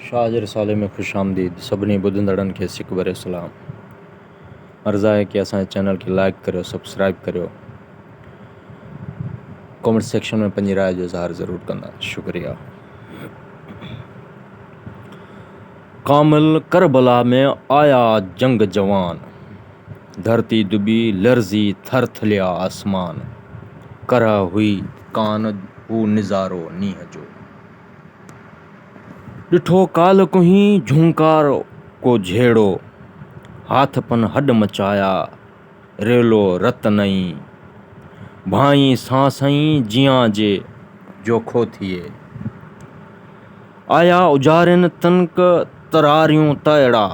شاهه جي رسالي ۾ خوش آمديد سڀني ٻڌندڙن کي سڪ ڀريو سلام. عرض آهي ڪي اسان جي چينل کي لائيڪ ڪريو سبسڪرائيب ڪريو ڪمينٽ سيڪشن ۾ پنهنجي راء جو اظهار ضرور ڪندا شڪريا. ڪامل ڪربلا ۾ آيا جنگ جوان ڌرتي دٻي لرزي ٿر ٿليا آسمان ڪرهه هئي ڪان هو نظارو نينهن جو. ڏٺو ڪالهه ڪوهين جهونڪار ڪو جهيڙو، هاٿ پن هڏ مچايا، ريلو رت نئين. ڀانئين سان سئين جيان جي جوکو ٿئي. آيا اجارين تنڪ تراريون تئڙا،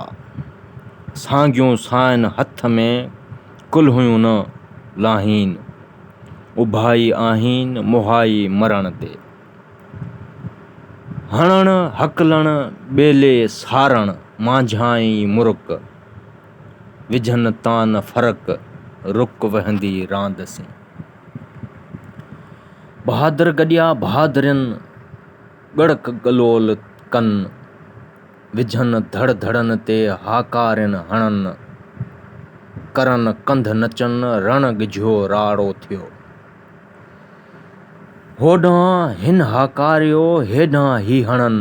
سانگيون سائن هٿ ۾ ڪلهيون نه لاهين. اڀائي آهين مهائي مرڻ تي. هڻڻ هڪلڻ ٻيلي سارڻ مانجهائين مرڪ، وجهن تان فرق رڪ وهندي راند سين. بهادر گڏيا بهادرين ڳڙڪ ڳلول ڪن، وجهن ڌڙ ڌڙن تي هاڪارين هڻن، ڪرن ڪنڌ نچن رڻ ڳجهيو راڙو ٿيو. هوڏانهن هن هاڪاريو، هيڏانهن هي هڻن،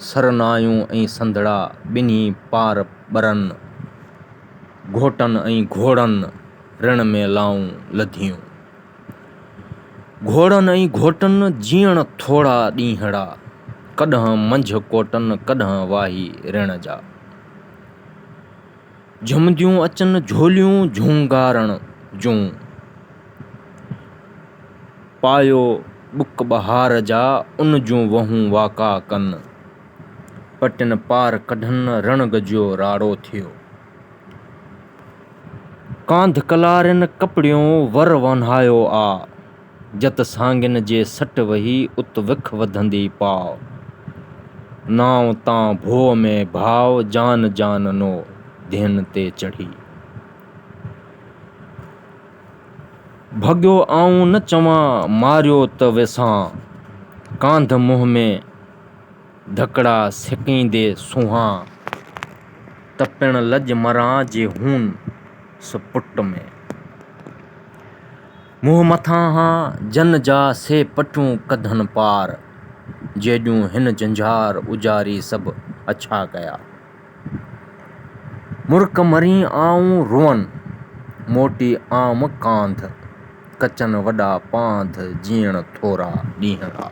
سرنايون ۽ سنڌڙا ٻنهي پار ٻرن، گهوٽن ۽ گهوڙن رڻ ۾ لائون لڌيون. گهوڙن ۽ گهوٽن جيئڻ ٿورا ڏينهڙا، ڪڏهن منجهه ڪوٽن ڪڏهن واهي رڻ جا. جهمنديون اچن جهوليون جهونگارڻ جون. پايو ٻڪ ٻهار جا ان جون وهون واڪا ڪن. پٽين پار ڪڍن رڻ گجيو راڙو ٿيو. ڪانڌ ڪلارين ڪپڙيون ور ونهايو آ. جت سانگين جي سٽ وهي ات وک وڌندي پاء. نانء تان ڀوء ۾ ڀاء جان جان نو ڌين تي چڙهي. ڀڳيو آئون نه چوان ماريو ته وسان. ڪانڌ منهن ۾ ڌڪڙا سڪيندي سونهان. ته پڻ لڄ مران جي هونس پٽ ۾. منهن مٿان هان جن جا سي پٽيون ڪڍن پار، جيڏيون هن جنجهار اجاري سڀ اڇا ڪيا. مرڪ مرين آئون روئن، موٽي آم ڪانڌ، ڪچن وڏا پانڌ جيئڻ ٿورا ڏينهڙا.